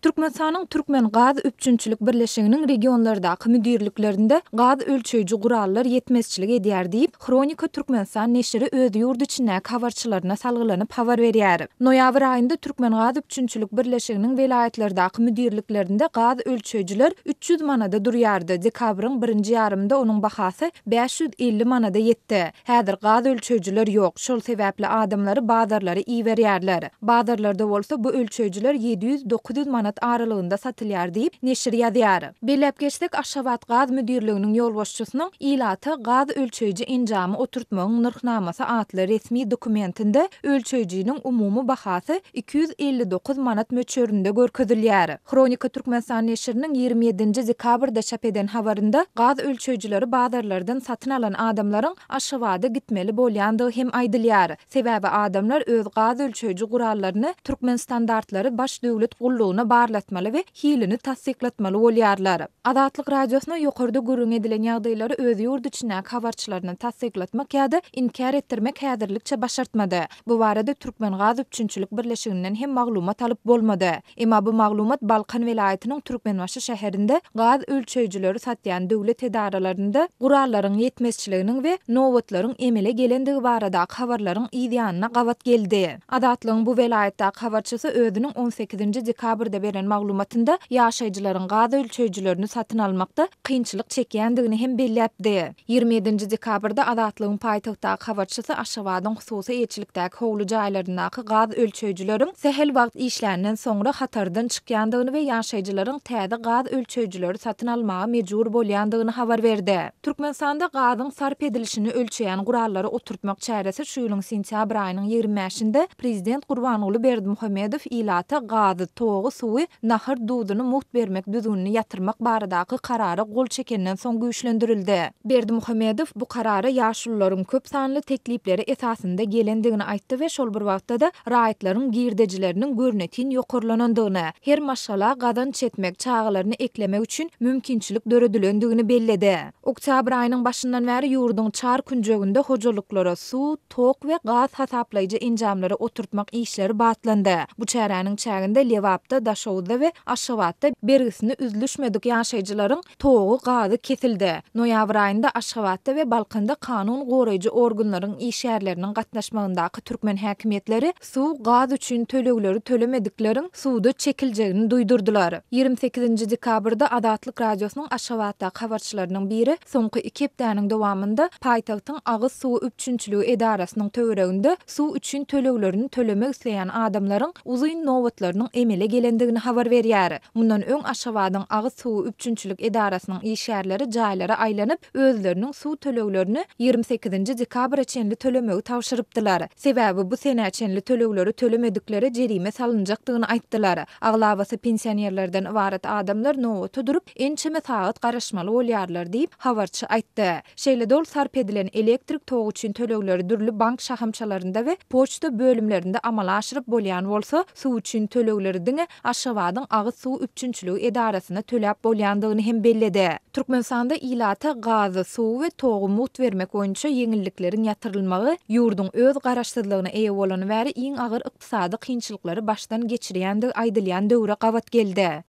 Türkmenistanyň Türkmengaz üpjünçilik birleşiginiň regionlardaky müdirliklerinde gaz ölçeýji gurallar ýetmezçilik edýär diýip, Hronika Türkmenistan neşiri öz ýurt içindäki habarçylaryna salgylanyp habar berýär. Noýabr aýynda Türkmengaz üpjünçilik birleşiginiň welaýatlardaky müdirliklerinde gaz ölçeýjiler 300 manada durýardy, dekabryň birinji ýarymynda onuň bahasy 550 manada ýetdi. Häzir gaz ölçeýjiler ýok, şol sebäpli adamlary bazarlara iberýärler. Bazarlarda bolsa bu ölçeýjiler 700-900 manat aralygynda satylýar diýip, neşir ýazýar. Belläp geçsek, Aşgabat gaz müdirliginiň ýolbaşçysynyň Ilata gaz ölçeýji enjamy oturtmagyň nyrhnamasy atly resmi dokumentinde ölçeýjiniň umumy bahasy 259 manat möçberinde görkezilýär. Hronika Türkmenistan neşiriniň 27-nji dekabrda çap eden habarynda gaz ölçeýjileri bazarlardan satyn alan adamlaryň Aşgabada gitmeli bolýandygy hem aýdylýar. Sebäbi adamlar öz gaz ölçeýji gurallaryny Türkmenstandartlary baş döwlet gullugyna barlatmaly we hilini tassyklatmaly bolýarlar. Azatlyk Radiosyna ýokarda gürrüň edilen ýagdaýlary öz ýurt içindäki habarçylaryna tassyklatmak ýa-da inkär etdirmek häzirlikçe başartmady. Bu barada Türkmengazüpjünçilik birleşiginden hem maglumat alyp bolmady. Emma bu maglumat Balkan welaýatynyň Türkmenbaşy şäherinde gaz ölçeýjileri satýan döwlet edaralarynda gurallaryň ýetmezçiliginiň we nobatlaryň emele gelendigi baradaky habarlaryň yz ýanyna gabat geldi. Azatlygyň bu welaýatdaky habarçysy özüniň on sekizinji dekabrda beren maglumatynda ýaşaýjylaryň gaz ölçeýjilerini satyn almakda kynçylyk çekýändigini hem belläpdi. 27-nji dekabrda Azatlygyň paýtagtdaky habarçysy Aşgabadyň hususy eýeçilikdäki howly jaýlaryndaky gaz ölçeýjileriň sähel wagt işländen soňra hatardan çykýandygyny we ýaşaýjylaryň täze gaz ölçeýjileri satyn almaga mejbur bolýandygyny habar berdi. Türkmenistanda gazyň sarp edilişini ölçeýän gurallary oturtmak çäresi şu ýylyň sentýabr aýynyň 25-inde prezident Gurbanguly Berdimuhamedow ilata gazy, togy, suwy nahar duzuny mugt bermek düzgünini ýatyrmak baradaky karara gol çekenden soň güýçlendirildi. Berdimuhamedow bu karara ýaşulularyň köp sanly teklipleri esasynda gelendigini aýtdy we şol bir wagtda-da raýatlaryň girdejileriniň görnetin ýokarlanandygyny, her maşgala gazanç etmek, çagalaryny eklemek üçin mümkinçilik döredilendigini belledi. Oktýabr aýynyň başyndan bäri ýurduň çar künjeginde hojalyklara suw, tok we gaz hasaplaýjy enjamlary oturtmak işleri batlandy. Bu çäräniň çäginde Lebapda, Daşoguzda we Aşgabatda bergisini üzlüşmedik ýaşaýjylaryň togy, gazy kesildi. Noýabr aýynda Aşgabatda we Balkanda kanun goraýjy organlaryň işgärleriniň gatnaşmagyndaky türkmen häkimiýetleri suw, gaz üçin tölegleri tölemedikleriň suda çekiljegini duýdurdylar. 28-nji dekabrda Azatlyk Radiosynyň Aşgabatdaky habarçylarynyň biri soňky iki hepdäniň dowamynda paýtagtyň agyz suwy üpjünçiligi edarasynyň töwereginde suw üçin töleglerini tölemek isleýän adamlaryň uzyn nobatlarynyň emele gelendigini habar berýär. Mundan öň Aşgabadyň agyz suwy üpjünçilik edarasynyň işgärleri jaýlara aýlanyp, özleriniň suw töleglerini 28-nji dekabra çenli tölemegi tabşyrypdylar. Sebäbi bu senä çenli tölegleri tölemediklere jerime salynjakdygyny aýtdylar. Aglabasy pensionerlerden ybarat adamlar nobata durup, ençeme sagat garaşmaly bolýarlar diýip, habarçy aýtdy. Şeýle-de ol sarp edilen elektrik togy üçin tölegleri dürli bank şahamçalarynda we poçta bölümlerinde amala aşyryp bolýan bolsa, suw üçin tölegleri diňe Aşgabadyň agyz suw üpjünçiligi edarasyna töläp bolýandygyny hem belledi. Türkmenistanda ilata gazy, suwy we togy mugt bermek boýunça ýeňillikleriň ýatyrylmagy ýurduň öz garaşsyzlygyna eýe bolany bäri iň agyr ykdysady kynçylyklary başdan geçirýändigi aýdylýan döwre gabat geldi.